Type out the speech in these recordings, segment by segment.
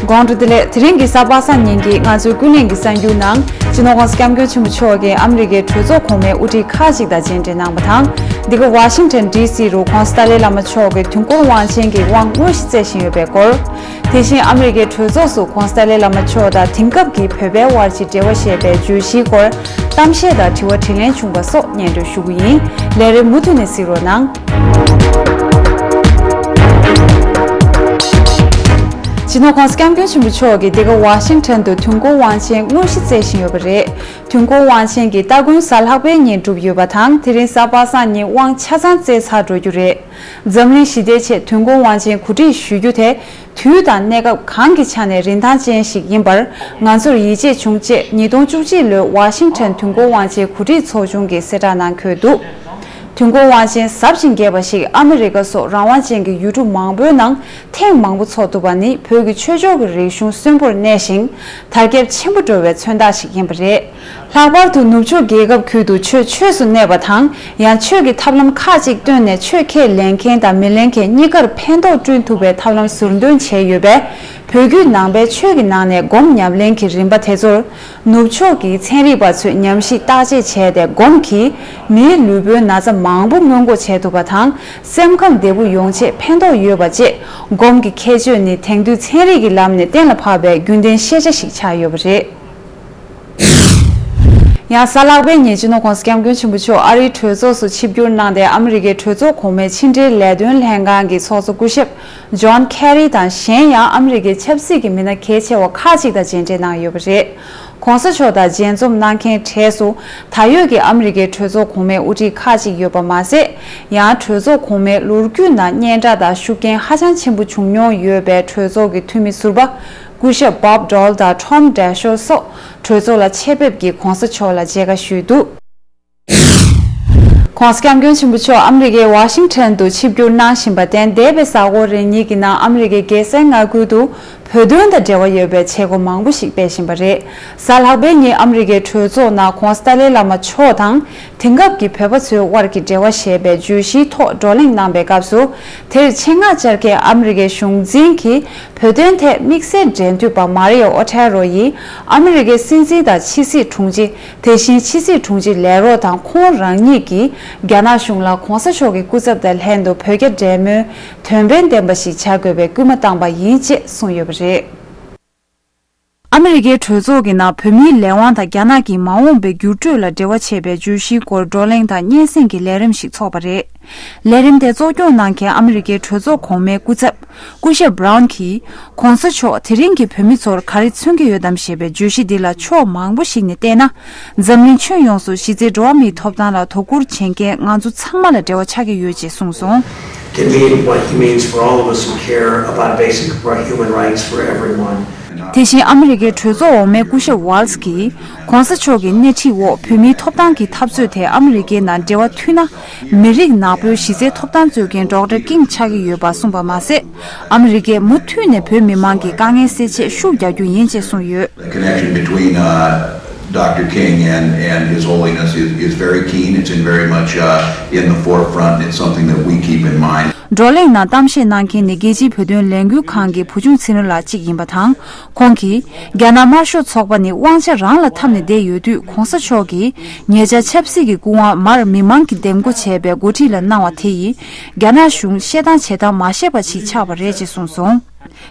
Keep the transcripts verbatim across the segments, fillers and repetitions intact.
དགོང་དྲོ་བདེ་ལེགས། དེ་རིང་གི་གཟའ་པ་སངས་ཉིན་གྱི་ང་ཚོའི་ཀུན་གླེང་གི་གསར་འགྱུར་ནང་། སྤྱི་ནོར་༸གོང་ས་༸སྐྱབས་མགོན་ཆེན་པོ་མཆོག་གིས་ཨ་མི་རི་ཀའི་གྲོས་ཚོགས་གོང་མའི་དབུ་ཁྲིད་ཁག་ཅིག་དང་མཇལ་འཕྲད་གནང་བ་དང་། འདི་ག་ཝ་ཤིང་ཊོན་ཌི་སི་རུ་༸གོང་ས་ཏཱ་ལའི་བླ་མ་མཆོག་གིས་དུས་འཁོར་དབང་ཆེན་གྱི་དབང་དངོས་གཞི་བསྩལ་བཞིན་ཡོད་པའི་སྐོར། དེ་བཞིན་ཨ་མི་རི་ཀའི་གྲོས་ཚོགས་སུ་༸གོང་ས་ཏཱ་ལའི་བླ་མ་མཆོག་དང་དེང་སྐབས་ཀྱི་བོད་པའི་དབར་གྱི་འབྲེལ་བ་ཞེས་པའི་བརྗོད་གཞིའི་སྐོར་གཏམ་བཤད་དང་དྲི་བ་དྲིས་ལན་བྱུང་བ་སོགས་སྙན་སྒྲོན་ཞུ་གི་ཡིན། ལས་རིམ་མུ་མཐུད་ནས་གཟིགས་རོགས་གནང་། སྤྱི་ནོར་༸གོང་ས་༸སྐྱབས་མགོན་ཆེན་པོ་མཆོག་གིས་འདི་ག་ཝ་ཤིང་ཊོན་དུ་དུས་འཁོར་དབང་ཆེན་དངོས་གཞི་བསྩལ་བཞིན་ཡོད་པ་རེད། དུས་འཁོར་དབང་ཆེན་གྱི་སྟ་གོན་གཟའ་ལྷག་པའི་ཉིན་གྲུབ་ཡོད་པ་དང་། དེ་རིང་གཟའ་པ་སངས་ཉིན་དབང་ཆ་ཚང་བསྩལ་ཚར་འགྲོ་རྒྱུ་རེད། འཛམ་གླིང་ཞི་བདེའི་ཆེད་དུས་འཁོར་དབང་ཆེན་གོ་སྒྲིག་ཞུ་རྒྱུ་དེ། དུས་དང་གནས་སྐབས་གང་གི་ཆ་ནས་རིན་ཐང་ཅན་ཞིག་ཡིན་པར་ང་ཚོར་ཡིད་ཆེས་བྱུང་ཅེས། ཉིས་སྟོང་བཅུ་གཅིག་ལོའི་ཝ་ཤིང་ཊོན་དུས་འཁོར་དབང་ཆེན་གོ་སྒྲིག་ཚོགས་ཆུང་གི་གསལ་བསྒྲགས་ནང་འཁོད་འདུག་དུས་འཁོར་དབང་ཆེན་ཟབ་ཅིང་རྒྱས་པ་ཞིག་ཨ་མི་རི་ཀ་སོགས་རང་དབང་ཅན་གྱི་ཡུལ་གྲུ་མང་པོའི་ནང་ཐེངས་མང་པོ་ཚོགས་ཐུབ་པ་ནི། བོད་ཀྱི་ཆོས་ཕྱོགས་ཀྱི་རིག་གཞུང་གསོན་པོར་གནས་ཤིང་། དར་ཁྱབ་ཆེན་པོ་འགྲོ་བའི་མཚོན་རྟགས་ཤིག་ཡིན་པ་རེད། ལྷག་པར་དུ་ནུབ་ཕྱོགས་རྒྱལ་ཁབ་ཁུལ་དུ་ཆོས་ཆོས་སུ་གནས་པ་དང་། ཡང་ཆོས་ཀྱི་ཐབས་ལམ་ཁག་ཅིག་བཏོན་ནས་ཆོས་ཁས་ལེན་མཁན་དང་མི་ལེན་མཁན་གཉིས་ཀར་ཕན་ཐོགས་བསྐྲུན་ཐུབ་པའི་ཐབས་ལམ་ཟུར་འདོན་བྱས་ཡོད་པས། བོད་བརྒྱུད་ནང་པའི་ཆོས་ཀྱི་ནང་ནས་སྒོམ་ཉམས་ལེན་གྱི་རིམ་པ་དེ་ཚོར། ནུབ་ཕྱོགས་ཀྱི་ཚན་རིག་པ་ཚོས་ཉམས་ཞིབ་བརྟག་དཔྱད་བྱས་ཏེ། སྒོམ་གྱིས་མིའི་ལུས་པོའི་ན་ཚ་མང་པོ་སྔོན་འགོག་བྱེད་ཐུབ་པ་དང་། སེམས་ཁམས་བདེ་པོ་ཡོང་ཆེད་ཕན་ཐོགས་ཡོད་པ་བཅས། སྒོམ་གྱི་ཁྱད་ཆོས་ནི་དེང་དུས་ཚན་རིག་གི་ལམ་ནས་གཏན་ལ་ཕབ་པའི་རྒྱུན་ལྡན་ཤེས་བྱ་ཞིག་ཆགས་ཡོད་པ་རེད། ཡང་གཟའ་ལྷག་པའི་ཉིན་སྤྱི་ནོར་༸གོང་ས་༸སྐྱབས་མགོན་ཆེན་པོ་མཆོག་ཨ་རིའི་གྲོས་ཚོགས་སུ་ཆིབས་བསྒྱུར་གནང་སྟེ། ཨ་མི་རི་ཀའི་གྲོས་ཚོགས་གོང་མའི་ཕྱི་འབྲེལ་ལས་དོན་ལྷན་ཁང་གི་ཚོགས་གཙོ་སྐུ་ཞབས་ཇོན་ཁེ་རི་དང་། གཞན་ཡང་ཨ་མི་རི་ཀའི་ཆབ་སྲིད་ཀྱི་མི་སྣ་གལ་ཆེ་བ་ཁག་ཅིག་དང་མཇལ་འཕྲད་གནང་ཡོད་པ་རེད། ༸གོང་ས་མཆོག་དང་མཇལ་འཛོམས་གནང་མཁན་གྲས་སུ། ད་ཡོད་ཀྱི་ཨ་མི་རི་ཀའི་གྲོས་ཚོགས་གོང་མའི་དབུ་ཁྲིད་ཁག་ཅིག་ཡོད་པ་མ་ཟད། ཡང་གྲོས་ཚོགས་གོང་མའི་ལོ་རྒྱུས་ནང་སྙན་གྲགས་དང་ཤུགས་རྐྱེན་ཧ་ཅང་ཆེན་པོ་བྱུང་མྱོང་ཡོད་པའི་གྲོས་ཚོགས་ཀྱི་འཐུས་མི་ཟུར་པ་སྐུ་ཞབས་Bob Dole དང་Tom Daschle སོགས་གྲོས་ཚོགས་ལ་ཆེད་ཕེབས་ཀྱིས་༸གོང་ས་མཆོག་ལ་མཇལ་ཁ་ཞུས་འདུག ༸གོང་ས་༸སྐྱབས་མགོན་ཆེན་པོ་མཆོག་ཨ་མི་རི་ཀའི་ཝ་ཤིང་ཊོན་དུ་ཆིབས་བསྒྱུར་གནང་བཞིན་པར་བརྟེན། འདས་པའི་གཟའ་འཁོར་རེ་གཉིས་ཀྱི་ནང་ཨ་མི་རི་ཀའི་རྒྱལ་སའི་མངའ་ཁུལ་དུ་བོད་དོན་དང་འབྲེལ་བ་ཡོད་པའི་བྱེད་སྒོ་མང་པོ་ཞིག་སྤེལ་བཞིན་པ་རེད། གཟའ་ལྷག་པའི་ཉིན་ཨ་མི་རི་ཀའི་གྲོས་ཚོགས་ནང་༸གོང་ས་ཏཱ་ལའི་བླ་མ་མཆོག་དང་དེང་སྐབས་ཀྱི་བོད་པ་ཚོའི་དབར་གྱི་འབྲེལ་བ་ཞེས་པའི་བརྗོད་གཞིའི་ཐོག་བགྲོ་གླེང་གནང་པའི་སྐབས་སུ། དེར་ཆེད་མངགས་བཅར་མཁན་ཨ་མི་རི་ཀའི་གཞུང་འཛིན་གྱིས་བོད་དོན་ཐད་དམིགས་བསལ་འབྲེལ་མཐུད་པ་མཱ་རི་ཡ་ཨོ་ཐེ་རོ་ཡིས་ཨ་མི་རི་ཀའི་སྲིད་འཛིན་དང་ཕྱི་སྲིད་དྲུང་ཆེ། དེ་བཞིན་ཕྱི་སྲིད་དྲུང་ཆེ་ལས་རོགས་དང་། ཁོང་རང་ཉིད་ཀྱིས་རྒྱ་ནག་གཞུང་ལ་༸གོང་ས་མཆོག་གི་སྐུ་ཚབ་དང་ལྷན་དུ་བོད་རྒྱ་འབྲེལ་མོལ་དོན་ཕན་ལྡན་པ་ཞིག་བྱ་དགོས་པའི་སྐུལ་མ་བཏང་པ་ཡིན་ཅེས་གསུངས་ཡོད་པ་རེད། ཨ་མི་རི་ཀའི་གྲོས་ཚོགས་ཀྱི་ནང་བོད་མིའི་ལས་དབང་དང་རྒྱ་ནག་གི་མ་འོངས་པའི་འགྱུར་འགྲོས་ལ་འབྲེལ་བ་བྱེད་པའི་བརྗོད་གཞིའི་སྐོར་བགྲོ་གླེང་དང་སྙན་སེང་གི་ལས་རིམ་ཞིག་ཚོགས་པ་རེད། ལས་རིམ་དེ་གཙོ་སྐྱོང་གནང་མཁན་ཨ་མི་རི་ཀའི་གྲོས་ཚོགས་གོང་མའི་སྐུ་ཚབ། སྐུ་ཞབས་Brown གྱིས། ༸གོང་ས་མཆོག་དེ་རིང་གི་བོད་མི་ཚོར་ག་རེ་མཚོན་གྱི་ཡོད་དམ་ཞེས་པའི་བརྗོད་གཞི་འདི་ལ་ཕྱོགས་མང་པོ་ཞིག་ནས་བལྟས་ན། འཛམ་གླིང་ཁྱོན་ཡོངས་སུ་གཞི་རྩའི་འགྲོ་བ་མིའི་ཐོབ་ཐང་ལ་དོ་ཁུར་བྱེད་མཁན་ང་ཚོ་ཚང་མ་ལ་འབྲེལ་བ་ཆགས་ཀྱི་ཡོད་ཅེས་གསུངས་སོང་། Can mean what he means for all of us who care about basic human rights for everyone. དེ་བཞིན་ཨ་མི་རི་ཀའི་གྲོས་ཚོགས་འོག་མའི་སྐུ་ཞབས་Walz གྱིས། ༸གོང་ས་མཆོག་གི་སྣེ་ཁྲིད་འོག་བོད་མིའི་ཐོབ་ཐང་གི་འཐབ་རྩོད་དེ་ཨ་མི་རི་ཀའི་ནང་འབྲེལ་བ་མཐུད་ན། མི་རིགས་ནག་པོའི་གཞི་རྩའི་ཐོབ་ཐང་རྩོད་མཁན་Doctor King ཆགས་ཀྱི་ཡོད་པ་གསུངས་པ་མ་ཟད། ཨ་མི་རི་ཀས་མུ་མཐུད་ནས་བོད་མི་མང་གི་དཀའ་ངལ་སེལ་ཆེད་ཤུགས་རྒྱག་རྒྱུ་ཡིན་ཅེས་གསུངས་ཡོད། The connection between uh, Doctor King and, and His Holiness is, is very keen. It's in very much uh, in the forefront. It's something that we keep in mind. བགྲོ་གླེང་ནང་གཏམ་བཤད་གནང་མཁན་ནི་རྒྱལ་སྤྱིའི་བོད་དོན་ལས་འགུལ་ཁང་གི་བུ་ཆུང་ཚེ་རིང་ལགས་གཅིག་ཡིན་པ་དང་། ཁོང་གིས། རྒྱ་ནག་དམར་ཤོག་ཚོགས་པ་ནི་དབང་ཆ་རང་ལ་འཐམས་ནས་བསྡད་ཡོད་དུས། ༸གོང་ས་མཆོག་གིས་ཉེ་ཆར་ཆབ་སྲིད་ཀྱི་སྐུ་དབང་མར་མི་མང་གིས་འདེམས་བསྐོ་བྱས་པའི་འགོ་ཁྲིད་ལ་གནང་བ་དེ་ཡིས། རྒྱ་ནག་གཞུང་བཤད་སྟངས་བྱེད་སྟངས་མ་ཤེས་པ་ཞིག་ཆགས་པ་རེད་ཅེས་གསུངས་སོང་།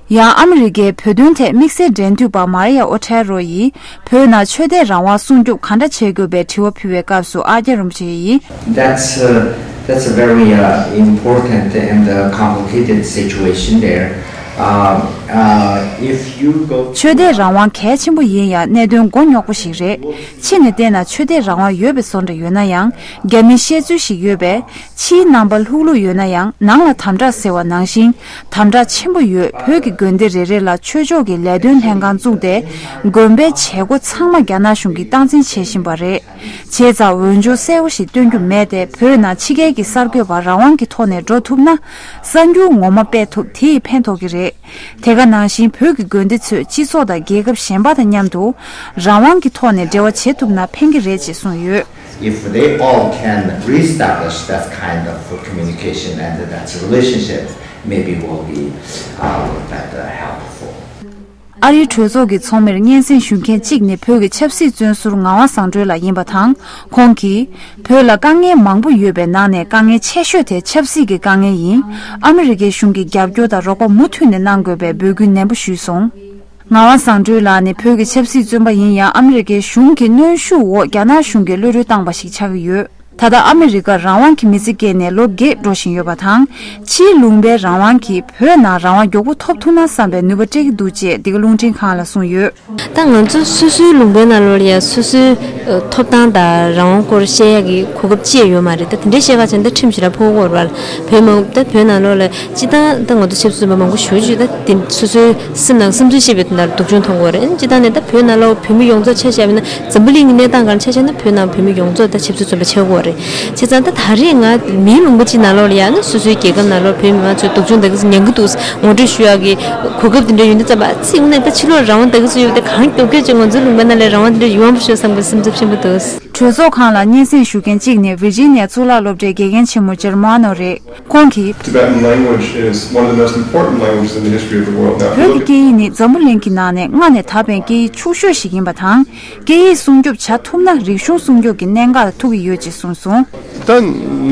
ཡང་ཨ་མི་རི་ཀས་བོད་དོན་ཐད་དམིགས་བསལ་འབྲེལ་མཐུད་པ་མཱ་རི་ཡ་ཨོ་ཐེ་རོ་ཡིས། བོད་ནང་ཆོས་དད་རང་དབང་སྲུང་སྐྱོབ་གང་འདྲ་བྱེད་དགོས་པའི་དྲི་བ་ཕུལ་བའི་སྐབས་སུ། ཨཱརྱ་རིན་པོ་ཆེ་ཡིས། That's uh, that's a very uh, important and uh, complicated situation there. Um, uh, if you go ཆོས་དད་རང་དབང་གལ་ཆེན་པོ་ཡིན་ཡང་གནད་དོན་མགོ་རྙོག་པོ་ཞིག་རེད། ཕྱི་ནས་བལྟས་ན་ཆོས་དད་རང་དབང་ཡོད་པའི་བཟོ་འདྲ་ཡོད་ན་ཡང་། རྒྱ་མིའི་བཤད་ཚུལ་ཞིག་ཡོད་པས། ཕྱིའི་རྣམ་པ་ལྷུག་ལྷུག་ཡོད་ན་ཡང་། ནང་ལ་དམ་དྲག་ཟེར་བ་ནང་བཞིན་དམ་དྲག་ཆེན་པོ་ཡོད། བོད་ཀྱི་དགོན་སྡེ་རེ་རེ་ལ་ཆོས་ཕྱོགས་ཀྱི་ལས་དོན་ལྷན་ཁང་བཙུགས་ཏེ། དགོན་པའི་བྱེད་སྒོ་ཚང་མ་རྒྱ་ནག་གཞུང་གིས་སྟངས་འཛིན་བྱེད་བཞིན་པ་རེད། བྱས་ཙང་འོས་སྦྱོར་གསལ་བོ་ཞིག་སྟོན་རྒྱུ་མེད་དེ། བོད་ནང་ཕྱི་རྒྱལ་གྱི་གསར་འགོད་པ་རང་དབང་གི་ཐོག་ནས་འགྲོ་ཐུབ་ན། གསར་འགྱུར་ངོ་མ་སྤེལ་ཐུབ། དེ་ཡིས་ཕན་ཐོགས་ཀྱི་རེད། དེ་ག་ནང་བཞིན་བོད་ཀྱི་དགོན་སྡེ་ཚོས་སྤྱི་ཚོགས་དང་རྒྱལ་ཁབ་གཞན་པ་དང་མཉམ་དུ་རང་དབང་གི་ཐོག་ནས་འབྲེལ་བ་བྱེད་ཐུབ་ན་ཕན་གྱི་རེད་ཅེས་གསུངས་ཡོད། If they all can reestablish that kind of communication and that relationship, maybe will be uh, that uh, helpful. ཨ་རིའི་གྲོས་ཚོགས་ཀྱི་ཚོགས་མིར་སྙན་སེང་ཞུ་མཁན་གཅིག་ནི་བོད་ཀྱི་ཆབ་སྲིད་བཙོན་ཟུར་ངག་དབང་བཟང་གྲོལ་ལགས་ཡིན་པ་དང་། ཁོང་གིས། བོད་ལ་དཀའ་ངལ་མང་པོ་ཡོད་པའི་ནང་ནས་དཀའ་ངལ་ཆེ་ཤོས་དེ་ཆབ་སྲིད་ཀྱི་དཀའ་ངལ་ཡིན། ཨ་མི་རི་ཀའི་གཞུང་གིས་རྒྱབ་སྐྱོར་དང་རོགས་པ་མུ་མཐུད་ནས་གནང་དགོས་པའི་འབོད་སྐུལ་ནན་པོ་ཞུས་སོང་། ངག་དབང་བཟང་གྲོལ་ལགས་ནི་བོད་ཀྱི་ཆབ་སྲིད་བཙོན་པ་ཡིན་ཡང་། ཨ་མི་རི་ཀའི་གཞུང་གི་གནོན་ཤུགས་འོག་རྒྱ་ནག་གཞུང་གིས་གློད་གྲོལ་བཏང་བ་ཞིག་ཆགས་ཀྱི་ཡོད། ད་ལྟ་ཨ་མི་རི་ཀར་རང་དབང་གི་མི་ཚེ་སྐྱེལ་ནས་ལོ་བརྒྱད་འགྲོ་བཞིན་ཡོད་པ་དང་། ཕྱིའི་ལུང་པའི་རང་དབང་གིས་བོད་ནང་རང་དབང་མགྱོགས་པོ་ཐོབ་ཐུབ་ན་བསམ་པའི་ནུས་པ་སྤྲད་ཀྱི་འདུག་ཅེས་འདི་ག་རླུང་འཕྲིན་ཁང་ལ་གསུངས་ཡོད། ད་ང་ཚོ་སོ་སོའི་ལུང་པའི་ནང་ལོགས་ལ་ཡ་སོ་སོའི་ཨ་ཐོབ་ཐང་དང་རང་དབང་སྐོར་བཤད་ཡག་གི་གོ་སྐབས་ཅི་ཡང་ཡོད་མ་རེད། ད་དེ་འདྲའི་བཤད་ག་བྱས་ན་ད་ཁྲིམས་ཞེ་དྲག་ཕོག་གི་ཡོད་རེད་པ། བོད་མང་ད་བོད་ནང་ལོགས་ལ་སྤྱིར་བཏང་ད་ང་ཚོ་ཆབ་སྲིད་བཙོན་པ་མང་པོ་ཞེ་པོ་ཅིག་ད་དེ་སོ་སོའི་སེམས་ནང་བསམ་ཚུལ་བཤད་པའི་དོན་དག་སྡུག་སྦྱོང་མཐོང་གི་ཡོད་རེད། སྤྱིར་བཏང་ནས་ད་བོད་ནང་ལོགས་བོད་མི་ཡོངས་རྫོགས་ཆ་བཞག་པ་ཡིན་ན། འཛམ་བུ་གླིང་གི་གནས་སྟངས་སྒང་ཆ་བཞག་ན་བོད་ནང་བོད་མི་ཡོངས་རྫོགས་ད་ཆབ་སྲིད་བཙོན་པ་ཆགས་ཀྱི་ཡོད་རེད། བྱས་ཙང་ད་ད་རེས་ང་མིའི་ལུང་པ་ཅིག་ནང་ལོགས་ལ་ཡ་ན་སོ་སོའི་རྒྱལ་ཁབ་ནང་ལོགས་བོད་མི་མང་ཚོས་སྡུག་སྦྱོང་ད་གི་མྱང་གི་འདུག་ངོ་སྤྲོད་ཞུ་ཡག་གི་གོ་སྐབས་དེ་འདྲ་ཡོད་དུས་ཙམ་པ། ཚིག་ངོ་ནས་ད་ཕྱི་ལོགས་རང་དབང་ད་གི་སུ་ཡོད་དེ་གང་མགྱོགས་མགྱོགས་ཅིག་ང་ཚོའི་ལུང་པ་ནང་ལ་རང་དབང་དེ་འདྲ་ཡོང་བ་ཤོག་བསམ་གི་སེམས་འཚབ་ཆེན་པོ་འདུག་གྲོས་ཚོགས་ཁང་ལ་སྙན་སེང་ཞུ་མཁན་གཅིག་ནི་ཝིར་ཇི་ནི་ཡ་གཙུག་ལག་སློབ་གྲྭའི་དགེ་རྒན་ཆེན་མོ་ཇར་མ་ནོ་རེད། ཁོང་གིས། Tibetan language is one of the most important languages in the history of the world. Now, if you བོད་ཀྱི་look at སྐད་ཡིག་ནི་འཛམ་བུ་གླིང་གི་ནང་ནས་སྔ་ནས་དར་བའི་སྐད་ཡིག་ཕྱུག་ཤོས་ཤིག་ཡིན་པ་དང་། སྐད་ཡིག་སྲུང་སྐྱོབ་བྱ་ཐུབ་ན་རིག་གཞུང་སྲུང་སྐྱོབ་ཀྱི་གནད་འགག་ལ་ཐུག་གི་ཡོད་ཅེས་གསུངས་སོང་། ད་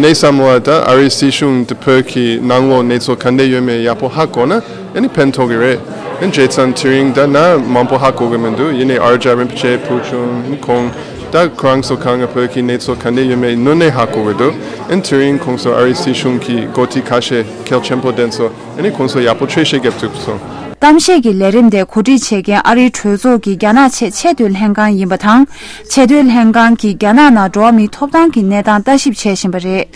ངས་བསམ་བློ་ད་ཨ་རིའི་སྲིད་གཞུང་དེ་བོད་ཀྱི་ནང་ལོགས་གནས་ཚུལ་ག་འདྲ་ཡོད་མེད་ཡག་པོ་ཧ་གོ་ན་ཨ་ནི་ཕན་ཐོགས་ཀྱི་རེད། ཨ་ནི་བྱས་ཙང་དེ་རིང་ད་ང་མང་པོ་ཧ་གོ་གི་མི་འདུག་ཡིན་ནའི་ཨ་ཇ་རིན་པོ་ཆེ་བུ་ཆུང་ཁོང་ད་ཁོ་རང་ཚོ་གང་ག་བོད་ཀྱི་གནས་ཚུལ་ག་འདྲ་ཡོད་མེད་དངོས་གནས་ཧ་གོ་གི་འདུག་ཨ་ནི་དེ་རིང་ཁོང་ཚོ་ཨ་རིའི་སྲིད་གཞུང་གི་འགོ་ཁྲིད་ཁ་ཤས་གལ་ཆེན་པོ་དེ་ཚོ་ཨ་ནི་ཁོང་ཚོ་ཡག་པོ་ཆོས་བཤད་རྒྱབ་ཐུབ་སོང་། གཏམ་བཤད་ཀྱི་ལས་རིམ་དེ་གོ་སྒྲིག་བྱེད་མཁན་ཨ་རིའི་གྲོས་ཚོགས་ཀྱི་རྒྱ་ནག་ཆེད་ཆེས་མཐོའི་ལྷན་ཁང་ཡིན་པ་དང་། ཆེས་མཐོའི་ལྷན་ཁང་གིས་རྒྱ་ནག་ནང་འགྲོ་བ་མིའི་ཐོབ་ཐང་གི་གནས་སྟངས་ལྟ་ཞིབ་བྱེད་བཞིན་པ་རེད།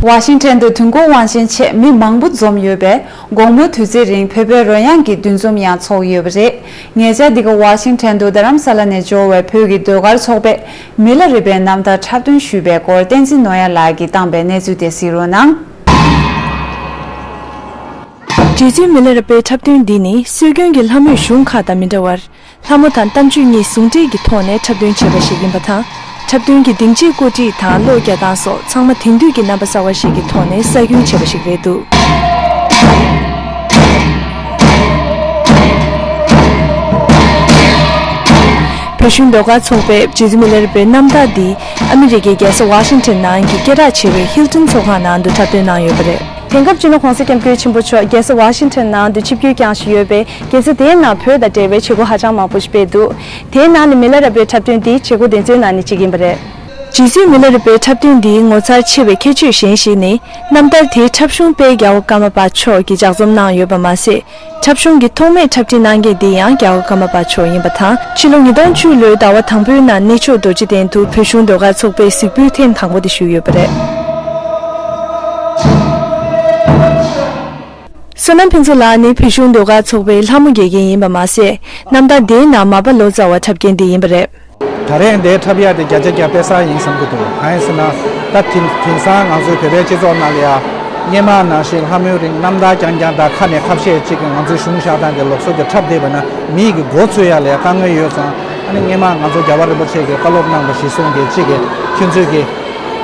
ཝ་ཤིང་ཊོན་དུ་དུས་འཁོར་དབང་ཆེན་ཆེད་མི་མང་པོ་འཛོམས་ཡོད་པས། དགོང་མོའི་དུས་ཚོད་རིང་བོད་པའི་རོལ་དབྱངས་ཀྱི་འདུ་འཛོམས་ཡང་ཚོགས་ཡོད་པ་རེད། ཉེ་ཆར་འདི་ག་ཝ་ཤིང་ཊོན་དུ་རྡ་རམ་ས་ལ་ནས་འབྱོར་བའི་བོད་ཀྱི་ཟློས་གར་ཚོགས་པས་མི་ལ་རས་པའི་རྣམ་ཐར་འཁྲབ་སྟོན་ཞུས་པའི་སྐོར་བསྟན་འཛིན་ནོར་གཡང་ལགས་ཀྱིས་བཏང་པའི་གནས་ཚུལ་དེ་གཟིགས་རོགས་གནང་། རྗེ་བཙུན་མི་ལ་རས་པའི་འཁྲབ་སྟོན་འདི་ནི་སྲོལ་རྒྱུན་གྱི་ལྷ་མོས་གཞུང་ཁག་དང་མི་འདྲ་བར། ལྷ་མོ་དང་གཏམ་བརྗོད་གཉིས་ཟུང་འབྲེལ་གྱི་ཐོག་ནས་འཁྲབ་སྟོན་བྱས་པ་ཞིག་ཡིན་པ་དང་། འཁྲབ་སྟོན་གྱི་སྡིངས་ཆའི་བཀོད་སྒྲིག་དང་གློག་རྒྱག་སྟངས་སོགས་ཚང་མ་དེང་དུས་ཀྱི་རྣམ་པ་གསར་བ་ཞིག་གི་ཐོག་ནས་གསར་སྐྲུན་བྱས་པ་ཞིག་རེད་འདུག་བོད་གཞུང་ཟློས་གར་ཚོགས་པས་རྗེ་བཙུན་མི་ལ་རས་པའི་རྣམ་ཐར་འདི་ཨ་མི་རི་ཀའི་རྒྱལ་ས་ཝ་ཤིང་ཊོན་ནང་གི་སྐད་གྲགས་ཆེ་བའི་ཧིལ་ཊོན་ཚོགས་ཁང་ནང་དུ་འཁྲབ་སྟོན་གནང་ཡོད་པ་རེད། དེང་སྐབས་སྤྱི་ནོར་༧གོང་ས་༧སྐྱབས་མགོན་ཆེན་པོ་མཆོག་རྒྱལ་ས་ཝ་ཤིང་ཊོན་ནང་དུ་ཆིབས་བསྒྱུར་བསྐྱངས་བཞིན་ཡོད་པས། རྒྱལ་ས་དེའི་ནང་བོད་དང་འབྲེལ་བའི་བྱེད་སྒོ་ཧ་ཅང་མང་པོ་ཞིག་སྤེལ་འདུག་དེའི་ནང་ནས་མི་ལ་རས་པའི་འཁྲབ་སྟོན་འདིའི་བྱེད་སྒོ་དེ་ཚོའི་ནང་ནས་གཅིག་ཡིན་པ་རེད། རྗེ་བཙུན་མི་ལ་རས་པའི་འཁྲབ་སྟོན་འདིའི་ངོ་མཚར་ཆེ་བའི་ཁྱད་ཆོས་གཞན་ཞིག་ནི། རྣམ་ཐར་དེའི་འཁྲབ་གཞུང་དཔལ་རྒྱལ་བ་ཀརྨ་པ་མཆོག་གིས་ལྗགས་རྩོམ་གནང་ཡོད་པ་མ་ཟད། འཁྲབ་གཞུང་གི་ཐོག་མའི་འཁྲབ་ཁྲིད་གནང་མཁན་འདི་ཡང་རྒྱལ་བ་ཀརྨ་པ་མཆོག་ཡིན་པ་དང་། ཕྱི་ལོ་ཉིས་སྟོང་བཅུ་ལོའི་ཟླ་བ་དང་པོའི་ནང་གནས་མཆོག་རྡོ་རྗེ་གདན་དུ་བོད་གཞུང་ཟློས་གར་ཚོགས་པས་གཟིགས་འབུལ་ཐེངས་དང་པོ་དེ་ཞུས་ཡོད་པ་རེད། བསོད་ནམས་ཕུན་ཚོགས་ལགས་ནི་བོད་གཞུང་ཟློས་གར་ཚོགས་པའི་ལྷ་མོ་དགེ་རྒན་ཡིན་པ་མ་ཟད། རྣམ་ཐར་འདིའི་ནང་མ་པ་ལོ་ཙཱ་བ་འཁྲབ་མཁན་དེ་ཡིན་པ་རེད། ད་རེས་འདིའི་འཁྲབ་ཡ་དེ་བརྒྱ་ཆ་བརྒྱ་དཔེ་བཟང་ཡིན་བསམ་གྱི་འདུག་གང་ཡིན་ཟེར་ན། ད་དེང་དེང་སང་ང་ཚོའི་བོད་པའི་སྤྱི་ཚོགས་ནང་ལ་ཡ། སྔོན་མ་ནང་བཞིན་ལྷ་མོའི་རིང་རྣམ་ཐར་རྐྱང་རྐྱང་དང་ཁ་ནས་ཁ་བཤད་ཅིག་གིས་ང་ཚོའི་གཞུང་བཞག་སྟངས་ཀྱི་ལུགས་སྲོལ་དེ་འཁྲབ་བསྡད་པ་ན་མིག་གི་མགོ་ཚོས་ཡ་ལ་ཡ་དཀའ་ངལ་ཡོད་ཙང་། ཨ་ནི་སྔོན་མ་ང་ཚོ་རྒྱལ་བ་རིན་པོ་ཆེ་གིས་བཀའ་སློབ་གནང་བ་གཞིར་བཟུང་གིས་ཅིག་གིས་ཁྱོད་ཚོས་ཀྱིས་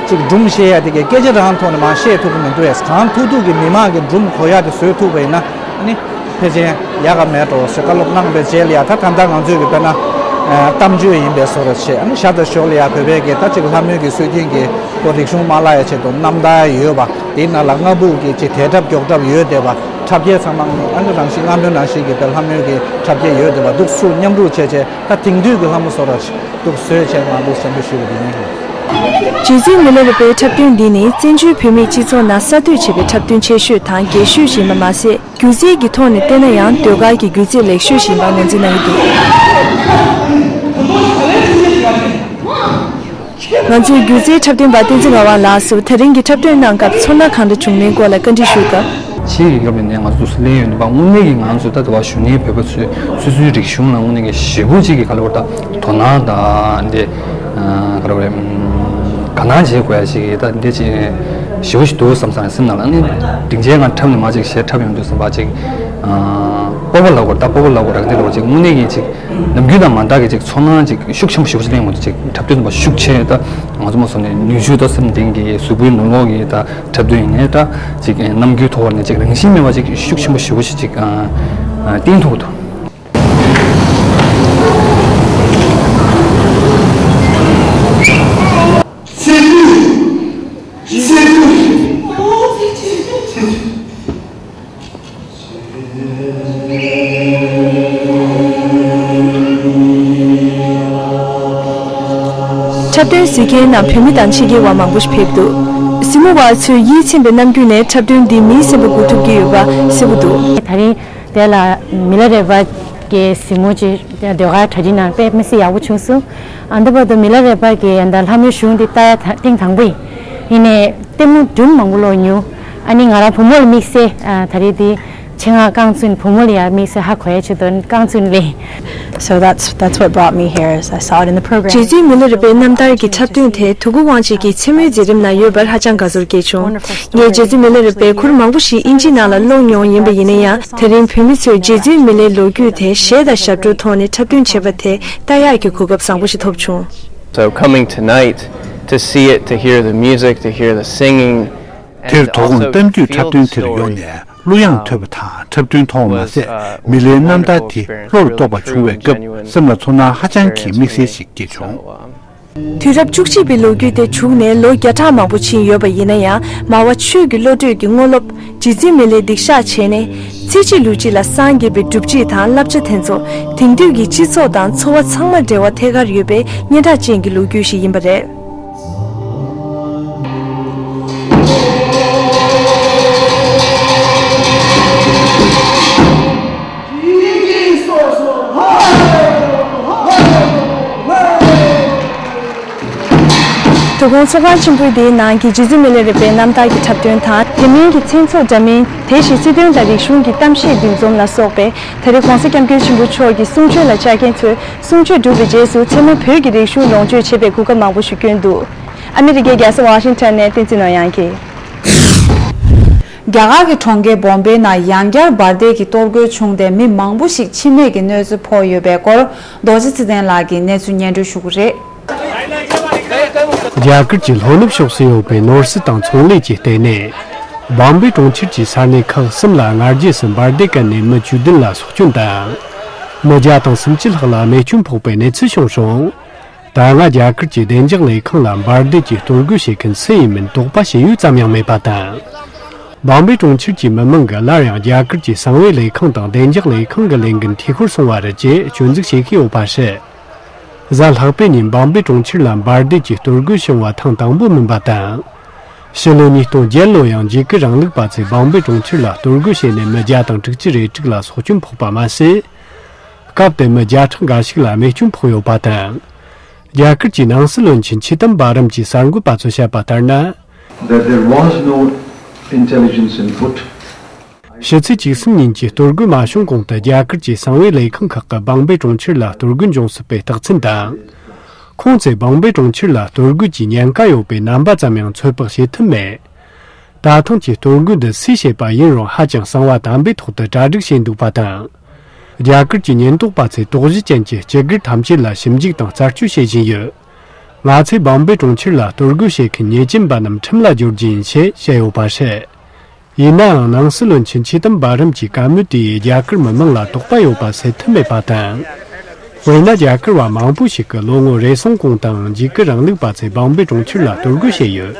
ཅིག་སྒྲུང་བཤད་ཡ་དེ་གའི་སྐད་ཆ་རང་ཐོག་ནས་མར་བཤད་ཐུབ་ཀྱི་མི་འདུག་གས། གང་ཐུབ་ཐུབ་ཀྱིས་མི་མང་གི་སྒྲུང་གོ་ཡ་དེ་བཟོས་ཐུབ་པ་ཡིན་ན། ཨ་ནི་ཕལ་ཆེར་ཡག་ག་མེད་འགྲོ་ཟེར་བཀའ་སློབ་གནང་བའི་རྗེས་ལ་ཡ། ད་ད་ལྟ་ང་ཚོས་ཀྱི་དཔེར་ན་གཏམ་བརྗོད་ཡིན་པའི་བཟོ་འདྲ་བྱས། ཨ་ནི་ཤར་དང་ཞོར་ལ་ཡ་བོད་པའི་གི་ད་ཅིག་ལྷ་མོའི་གི་སྲོལ་རྒྱུན་གྱི་ཁོ་རིག་གཞུང་མ་བརླག་ཡ་ཆེད་དུ་རྣམ་ཐར་ཡོད་པ། དེའི་ནང་ལ་སྔ་སྦུག་གི་ཅིག་དེ་འཁྲབ་མགྱོགས་འཁྲབ་ཡོད་བསྡད་པ། འཁྲབ་ཆས་ཚང་མ་ཨ་ནི་རང་བཞིན་སྔ་མོའི་ནང་བཞིན་གྱི་དཔེ་ལྷ་མོའི་གི་འཁྲབ་ཆས་ཡོད་བསྡད་པ་འདུག་སུ་མཉམ་རུབ་བྱས་བྱས། ད་དེང་དུས་ཀྱི་ལྷ་མོ་བཟོ་འདྲ་འདུག་བཟོས་བྱས་མ་འདུག་བསམ་པའི་ཞུ་བ་དེ་ཡིན། རྗེ་བཙུན་མི་ལ་རས་པའི་འཁྲབ་སྟོན་འདི་ནི་བཙན་བྱོལ་བོད་མིའི་སྤྱི་ཚོགས་ནང་གསར་གཏོད་བྱས་པའི་འཁྲབ་སྟོན་ཆེ་ཤོས་དང་རྒྱས་ཤོས་ཤིག་ཡིན་པ་མ་ཟད། སྒྱུ་རྩལ་གྱི་ཐོག་ནས་བལྟས་ན་ཡང་ཟློས་གར་གྱི་སྒྱུ་རྩལ་ལེགས་ཤོས་ཤིག་ཡིན་པ་ངོས་འཛིན་གནང་གི་འདུག་ང་ཚོའི་སྒྱུ་རྩལ་འཁྲབ་སྟོན་པ་བསྟན་འཛིན་རང་དབང་ལགས་སུ་དེ་རིང་གི་འཁྲབ་སྟོན་གནང་སྐབས་ཚོར་སྣང་གང་འདྲ་བྱུང་མིན་སྐོར་ལ་བཀའ་འདྲི་ཞུས་སྐབས། ཕྱིའི་རྒྱལ་ཁབ་ནས་ནས་ང་ཚོ་ཚུར་སླེབས་ཡོང་དུས་པ་དངོས་གནས་ཀྱི་ང་ཚོས་ད་ལྟ་བ་གཞོན་ནུའི་བོད་པ་ཚོས་སོ་སོའི་རིག་གཞུང་ལ་དངོས་གནས་ཀྱི་ཞེ་པོ་ཅིག་གི་ག་ལ་བར་ད་དོ་སྣང་དང་འདི་ག་ལ་བར་དགའ་སྣང་བྱེད་དགོས་ཡ་ཅིག་གི་ད་འདི་ཅིག་ཞེ་པོ་ཞིག་འདུག་བསམ་སོང་། སེམས་ནང་ལ་ནི་སྡིངས་ཆའི་ངང་འཁྲབ་ནས་མ་ཅིག་གཞས་འཁྲབ་ཡོང་དུས་ཙམ་པ་ཅིག་སྤོབས་པ་ལབ་དགོས་ད་སྤོབས་པ་ལབ་དགོས་ར་འདི་ལ་བར་ཅིག་དངོས་གནས་ཀྱི་ཅིག་ནམ་རྒྱུན་དང་མ་འདྲ་གི་ཅིག་ཚོར་སྣང་ཅིག་ཤུགས་ཆེན་པོ་ཞེ་པོ་ཅིག་ལེན་དགོས་འདུག་ཅིག་འཁྲབ་སྟོན་ཙམ་པ་ཤུགས་ཆེ་ད་ང་ཚོ་མ་སོང་ནས་ནུས་ཤུགས་ད་སེམས་གཏིང་གི་གཟུགས་པོའི་ནང་ལོགས་ཀྱི་ད། འཁྲབ་སྟོན་ཡིན་ནའི་འདྲ་ཅིག་རྣམ་འགྱུར་ཐོག་ནས་ཅིག་རང་བཞིན་མེད་པ་ཅིག་ཤུགས་ཆེན་པོ་ཞེ་པོ་ཞིག་ཅིག་ཨ་ ཨ། བརྟན་ཐོག་ཏུ། འཁྲབ་སྟོན་གཟིགས་མཁན་རྣམས་བོད་མི་དང་ཕྱི་རྒྱལ་བ་མང་པོ་ཞིག་ཕེབས་འདུག་གཟིགས་མོ་བ་ཚོས་ཡིད་ཚིམ་པའི་རྣམ་འགྱུར་ནས་འཁྲབ་སྟོན་འདི་མིའི་སེམས་པ་འགུག་ཐུབ་ཀྱི་ཡོད་པ་གསལ་པོ་འདུག་དེ་རིང་དེ་ལ་མི་ལ་རས་པ་གི་གཟིགས་མོ་ཅིག་ཟློས་གར་གྲ་སྒྲིག་གནང་དཔེ་མི་སྲིད་ཡག་པོ་བྱུང་སོང་། ཨ། འདི་བར་དུ་མི་ལ་རས་པ་གི་ཡང་ད་ལྷ་མོའི་གཞུང་འདི་ལྟ་ཡ་ཐེངས་དང་པོ་ཡིན། ཡིན་ནའི་ལྟད་མོ་སྒྲུང་མང་པོ་ཀློག་མྱོང་། ཨ་ནི་ང་རང་བུ་མོ་ལ་དམིགས་བསལ། ཨ། ད་རེས་འདི་ཆེད་མངགས་རྐང་བཙུན་བུ་མོ་ལ་ཡང་དམིགས་བསལ་ཧ་གོ་ཡ་ཆེད་དུ་རྐང་བཙུན་ལེན། So that's that's what brought me here, is I saw it in the program. རྗེ་བཙུན་མི་ལ་རས་པའི་རྣམ་ཐར་གྱི་འཁྲབ་སྟོན་དེ་དོ་དགོང་དབང་ཆེན་གྱི་མཚན་མོའི་མཛད་རིམ་ནང་ཡོད་པར་ཧ་ཅང་དགའ་ཚོར་སྐྱེས་བྱུང་། ངས་རྗེ་བཙུན་མི་ལ་རས་པའི་ཁུར་མང་པོ་ཞིག་ཨིན་ཇིའི་ནང་ལ་ཀློག་མྱོང་ཡིན་པ་ཡིན་ན་ཡང་། དེ་རིང་བོད་མི་ཚོས་རྗེ་བཙུན་མི་ལའི་ལོ་རྒྱུས་དེ་གཞས་དང་ཞབས་བྲོའི་ཐོག་ནས་འཁྲབ་སྟོན་བྱས་པ་དེ་ལྟ་ཡག་གི་གོ་སྐབས་བཟང་པོ་ཞིག་ཐོབ་བྱུང་། So coming tonight to see it, to hear the music, to hear the singing, དེར་དོ་དགོང་གཏམ་རྒྱུད་འཁྲབ་སྟོན་དེར་ཡོང་ནས་གླུ་དབྱངས་ཐོས་པ་དང་འཁྲབ་སྟོན་མཐོང་བ་མ་ཟད། མི་ལའི་རྣམ་ཐར་དེ་བློ་ལ་གཏོགས་པ་བྱུང་བའི་སྐབས་སེམས་ལ་ཚོར་སྣང་ཧ་ཅང་གི་དམིགས་བསལ་ཞིག་སྐྱེས་བྱུང་། དུས་རབས་བཅུ་གཅིག་པའི་ལོ་རྒྱུས་དེ་བྱུང་ནས་ལོ་བརྒྱ་ཕྲག་མང་པོ་ཕྱིན་ཡོད་པ་ཡིན་ན་ཡང་། མ་བ་ཆོས་ཀྱི་བློ་གྲོས་ཀྱི་དངོས་སློབ་རྗེ་བཙུན་མི་ལའི་སྡིག་བཤགས་བྱས་ནས། ཚེ་གཅིག་ལུས་གཅིག་ལ་སངས་རྒྱས་པའི་སྒྲུབ་བྱེད་དང་བསླབ་བྱ་དེ་ཚོ་དེང་དུས་ཀྱི་སྤྱི་ཚོགས་དང་འཚོ་བ་ཚང་མ་འབྲེལ་བ་ཐད་ཀར་ཡོད་པའི་སྙན་གྲགས་ཅན་གྱི་ལོ་རྒྱུས་ཤིག་ཡིན་པ་རེད། དོ་དགོང་ཚོགས་ཁང་ཆེན་པོའི་དེའི་ནང་གི་རྗེ་བཙུན་མི་ལ་རས་པའི་རྣམ་ཐར་གྱི་འཁྲབ་སྟོན་དང་། དེ་མིན་གྱི་མཚན་ཚོགས་འདྲ་མིན། དེ་བཞིན་སྲིད་དོན་དང་རིག་གཞུང་གི་གཏམ་བཤད་འདུ་འཛོམས་ལ་སོགས་པའི་ད་རེས་༸གོང་ས་༸སྐྱབས་མགོན་ཆེན་པོ་མཆོག་གི་གསུང་ཆོས་ལ་བཅར་མཁན་ཚོས་གསུང་ཆོས་གྲུབ་པའི་རྗེས་སུ་མཚན་མོ་བོད་ཀྱི་རིག་གཞུང་ལོངས་སྤྱོད་བྱེད་པའི་གོ་སྐབས་མང་པོ་ཞིག་བསྐྱོན་འདུག་ཨ་མི་རི་ཀའི་རྒྱལ་ས་ཝ་ཤིང་ཊོན་ནས་བསྟན་འཛིན་ནོར་དབྱངས་ཀྱིས། རྒྱ་གར་གྱི་གྲོང་ཁྱེར་བོམ་བེ་ནང་ཡང་བསྐྱར་འབར་མདེལ་གྱི་གཏོར་རྒོལ་བྱུང་སྟེ་མི་མང་པོ་ཞིག་འཆི་རྨས་ཀྱི་གནོད་འཚེ་ཕོག་ཡོད་པའི་སྐོར། རྡོ་རྗེ་ཚེ་བརྟན་ལགས་ཀྱིས་གནས་ཚུལ་སྙན་སྒྲོན་ཞུ་གི་རེད། རྒྱ་གར་གྱི་ལྷོ་ནུབ་ཕྱོགས་སུ་ཡོད་པའི་ནོར་སྲིད་དང་ཚོང་ལས་ཀྱི་ལྟེ་གནས། བམ་བེ་གྲོང་ཁྱེར་གྱི་ས་གནས་ཁག་གསུམ་ལ་སྔ་རྗེས་སུ་འབར་མདེལ་བཀལ་ནས་མི་བཅུ་བདུན་ལ་སྲོག་སྐྱོན་དང་། མི་བརྒྱ་དང་སུམ་ཅུ་ལྷག་ལ་རྨས་སྐྱོན་ཕོག་པའི་གནས་ཚུལ་བྱུང་སོང་། ད་སྔ་རྒྱ་གར་གྱི་བདེ་འཇགས་ལས་ཁང་ལ་འབར་མདེལ་གྱི་གཏོར་རྒོལ་བྱེད་མཁན་སུ་ཡིན་མིན་དོགས་པ་བྱེད་ཡུལ་ཙམ་ཡང་མེད་པ་དང་། བམ་བེ་གྲོང་ཁྱེར་གྱི་མི་མང་གིས་སླར་ཡང་རྒྱ་གར་གྱི་གསང་བའི་ལས་ཁང་དང་བདེ་འཇགས་ལས་ཁང་གི་ལས་འགན་འཐུས་ཤོར་སོང་བ་རེད་ཅེས་སྐྱོན་འཛུགས་བྱེད་ཀྱི་ཡོད་པ་རེད། གཟའ་ལྷག་པའི་ཉིན་བམ་བེ་གྲོང་ཁྱེར་ལ་འབར་མདེལ་གྱི་གཏོར་རྒོལ་བྱུང་བ་ཐེངས་དང་པོ་མིན་པ་དང་། ཕྱི་ལོ་ཉིས་སྟོང་བརྒྱད་ལོ་ཡང་འཇིགས་སྐུལ་རིང་ལུགས་པ་ཚོས་བམ་བེ་གྲོང་ཁྱེར་ལ་གཏོར་རྒོལ་བྱས་ནས་མི་བརྒྱ་དང་དྲུག་ཅུ་རེ་དྲུག་ལ་སྲོག་སྐྱོན་ཕོག་པ་མ་ཟད། སྐབས་དེར་མི་བརྒྱ་ཕྲག་འགའ་ཞིག་ལ་རྨས་སྐྱོན་ཕོག་ཡོད་པ་དང་། རྒྱ་གར་གྱི་ནང་སྲིད་བློན་ཆེན་ཆི་དམ་བྷ་རམ་གྱིས་གསར་འགོད་པ་ཚོར་བཤད་པ་ལྟར་ན། That there was no intelligence input. ཕྱི་ཚེས་བཅུ་གསུམ་ཉིན་གྱི་གཏོར་རྒོལ་མ་བྱུང་གོང་དུ་རྒྱ་གར་གྱི་གསང་བའི་ལས་ཁང་ཁག་གིས་བམ་བེ་གྲོང་ཁྱེར་ལ་གཏོར་རྒོལ་འབྱུང་སྲིད་པའི་རྟགས་མཚན་དང་། ཁོང་ཚོས་བམ་བེ་གྲོང་ཁྱེར་ལ་གཏོར་རྒོལ་གྱི་ཉེན་ཁ་ཡོད་པའི་རྣམ་པ་ཙམ་ཡང་ཚོད་དཔག་བྱེད་ཐུབ་མེད། ད་ཐེངས་ཀྱི་གཏོར་རྒོལ་འདི་སུས་བྱས་པ་ཡིན་རུང་ཧ་ཅང་གསང་བ་དམ་པའི་ཐོག་ཏུ་གྲ་སྒྲིག་བྱས་འདུག་པ་དང་། རྒྱ་གར་གྱི་ཉེན་རྟོག་པ་ཚོས་དོགས་གཞི་ཅན་གྱི་སྤྱི་སྒེར་ཐམས་ཅད་ལ་ཞིབ་འཇུག་དང་རྩད་གཅོད་བྱེད་བཞིན་ཡོད། ང་ཚོས་བམ་བེ་གྲོང་ཁྱེར་ལ་གཏོར་རྒོལ་བྱེད་མཁན་ཉེས་ཅན་པ་རྣམས་ཁྲིམས་ལ་སྦྱོར་རྒྱུ་ཡིན་ཞེས་བཤད་ཡོད་པ་རེད། ཡིན་ནའང་ནང་སྲིད་བློན་ཆེན་ཆི་དམ་བྷ་རམ་གྱི་བཀའ་མོལ་དེ་ཡིས་རྒྱ་གར་མི་མང་ལ་དོགས་པ་ཡོད་པ་སེལ་ཐུབ་མེད་པ་དང་། དཔེར་ན་རྒྱ་གར་བ་མང་པོ་ཞིག་གིས་ལོ་ངོ་རེ་ཟུང་གོང་དུའང་འཇིགས་སྐུལ་རིང་ལུགས་པ་ཚོས་བམ་བེ་གྲོང་ཁྱེར་ལ་གཏོར་རྒོལ་བྱས་ཡོད།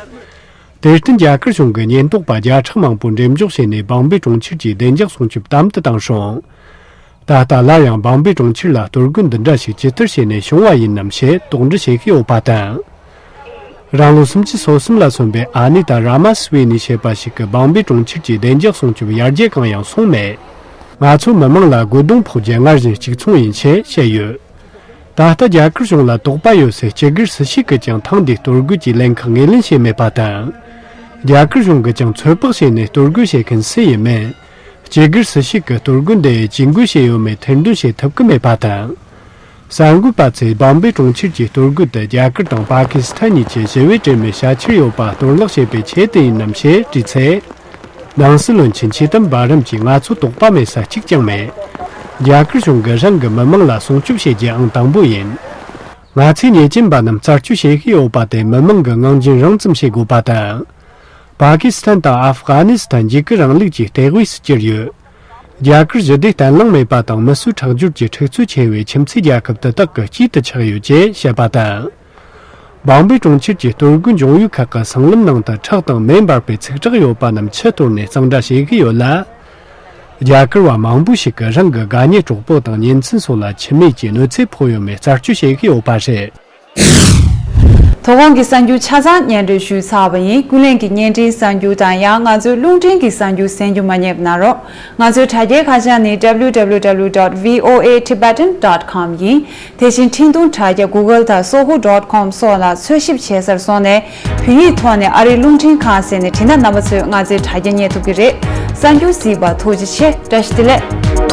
དེར་བརྟེན་རྒྱ་གར་གཞུང་གི་ཉེན་རྟོག་པ་བརྒྱ་ཕྲག་མང་པོ་འགྲེམས་འཇོག་བྱས་ནས་བམ་བེ་གྲོང་ཁྱེར་གྱི་བདེ་འཇགས་སྲུང་སྐྱོབ་དམ་དུ་བཏང་སོང་། ད་ལྟ་སླར་ཡང་བམ་བེ་གྲོང་ཁྱེར་ལ་གཏོར་རྒོལ་འདི་འདྲ་ཞིག་ཇི་ལྟར་བྱས་ནས་བྱུང་བ་ཡིན་ནམ་ཞེས་དོགས་འདྲི་བྱེད་ཀྱི་ཡོད་པ་དང་། རང་ལོ་སུམ་ཅུ་སོ་གསུམ་ལ་སོན་པའི་ཨ་ནི་ཏཱ་ར་མ་སི་ཝི་ནི་ཞེས་པ་ཞིག་གིས་བམ་བེ་གྲོང་ཁྱེར་གྱི་བདེ་འཇགས་སྲུང་སྐྱོབ་ཡར་རྒྱས་གང་ཡང་སོང་མེད། ང་ཚོ་མི་མང་ལ་རྒོལ་རྡུང་ཕོག་རྒྱུ་སྔར་བཞིན་གཅིག་མཚུངས་ཡིན་ཞེས་བཤད་ཡོད། ད་ལྟ་རྒྱ་གར་གཞུང་ལ་དོགས་པ་ཡོད་སའི་སྤྱི་སྒེར་སུ་ཞིག་གིས་ཀྱང་ཐེངས་འདིའི་གཏོར་རྒོལ་གྱི་ལན་ཁག་ངོས་ལེན་བྱས་མེད་པ་དང་། རྒྱ་གར་གཞུང་གིས་ཀྱང་ཚོད་དཔག་བྱས་ནས་གཏོར་རྒོལ་བྱེད་མཁན་སུ་ཡིན་མིན། སྤྱི་སྒེར་སུ་ཞིག་གིས་གཏོར་རྒོལ་འདི་ཡི་ཇུས་འགོད་བྱས་ཡོད་མེད་ཐེར་འདོན་བྱེད་ཐུབ་ཀྱི་མེད་པ་དང་། གསར་འགོད་པ་ཚོས་བམ་བེ་གྲོང་ཁྱེར་གྱི་གཏོར་རྒོལ་དེ་རྒྱ་གར་དང་པ་ཀི་སི་ཐན་གཉིས་ཀྱི་ཞི་བའི་གྲོས་མོལ་བྱ་འཆར་ཡོད་པ་གཏོར་བརླག་བྱེད་པའི་ཆེད་དུ་ཡིན་ནམ་ཞེས་དྲིས་ཚེ། ནང་སྲིད་བློན་ཆེན་ཆི་དམ་བྷ་རམ་གྱིས་ང་ཚོ་དོགས་པ་མེད་ས་གཅིག་ཀྱང་མེད། རྒྱ་གར་གཞུང་གིས་རང་གི་མི་མང་ལ་སྲུང་སྐྱོབ་བྱེད་རྒྱུ་ཨང་དང་པོ་ཡིན། ང་ཚོས་ཉེས་ཅན་པ་རྣམས་རྩད་གཅོད་བྱེད་ཀྱི་ཡོད་པ་དེ་མི་མང་གིས་ངང་རྒྱུན་རིང་ཙམ་བྱེད་དགོས་པ་དང་། པ་ཀི་སི་ཐན་དང་ཨབ་གྷ་ནི་སི་ཐན་འཇིགས་སྐུལ་རིང་ལུགས་ཀྱི་སྟེགས་བུ་སུ་གྱུར་ཡོད། རྒྱ་གར་ཞི་བདེ་བརྟན་ལྷིང་མེད་པ་དང་མི་གསོད་ཁྲག་སྦྱོར་གྱི་འཁྲུག་རྩོད་ཆེ་བའི་ཁྱིམ་མཚེས་རྒྱལ་ཁབ་དེ་དག་གི་དཀྱིལ་དུ་ཆགས་ཡོད་ཅེས་བཤད་པ་དང་། བང་པོའི་གྲོང་ཁྱེར་གྱི་སྟོད་སྒོའི་འབྱུང་ཡུལ་ཁག་གི་སྲང་ལམ་ནང་དུ་ཁྲག་དང་མེ་འབར་བའི་ཚིག་གྲགས་ཡོད་པ་རྣམས་ཆུ་གཏོར་ནས་གཙང་སྦྲ་བྱེད་ཀྱི་ཡོད་ལ། རྒྱ་གར་བ་མང་པོ་ཞིག་གིས་རང་གི་དགའ་ཉེ་གྲོགས་པོ་དང་གཉེན་ཚན་སོགས་ལ་འཆི་རྨས་ཀྱི་གནོད་འཚེ་ཕོག་ཡོད་མེད་རྩད་གཅོད་བྱེད་ཀྱི་ཡོད་པ་རེད། དོ་དགོང་གི་གསར་འགྱུར་ཆ་ཚང་སྙན་སྒྲོན་ཞུས་ཚར་བ་ཡིན། ཀུན་གླེང་གི་བརྙན་འཕྲིན་གསར་འགྱུར་དང་ཡང་ང་ཚོའི་རླུང་འཕྲིན་གྱི་གསར་འགྱུར་གསན་རྒྱུ་མ་བསྙེལ་གནང་རོགས། ང་ཚོའི་དྲ་རྒྱའི་ཁ་བྱང་ནི་www dot voatibetan dot com ཡིན། དེ་བཞིན་འཕྲིན་ཐུང་དྲ་རྒྱ་Google དང་sohu dot com སོགས་ལ་འཚོལ་ཞིབ་བྱེད་སར་སོང་ནས་བོད་ཡིག་ཐོག་ནས་ཨ་རིའི་རླུང་འཕྲིན་ཁང་ཟེར་ནས་བྲིས་ན་རྣམ་པ་ཚོས་ང་ཚོའི་དྲ་རྒྱ་རྙེད་ཐུབ་ཀྱི་རེད། གསར་འགྱུར་གཟིགས་པར་ཐུགས་རྗེ་ཆེ། བཀྲ་ཤིས་བདེ་ལེགས།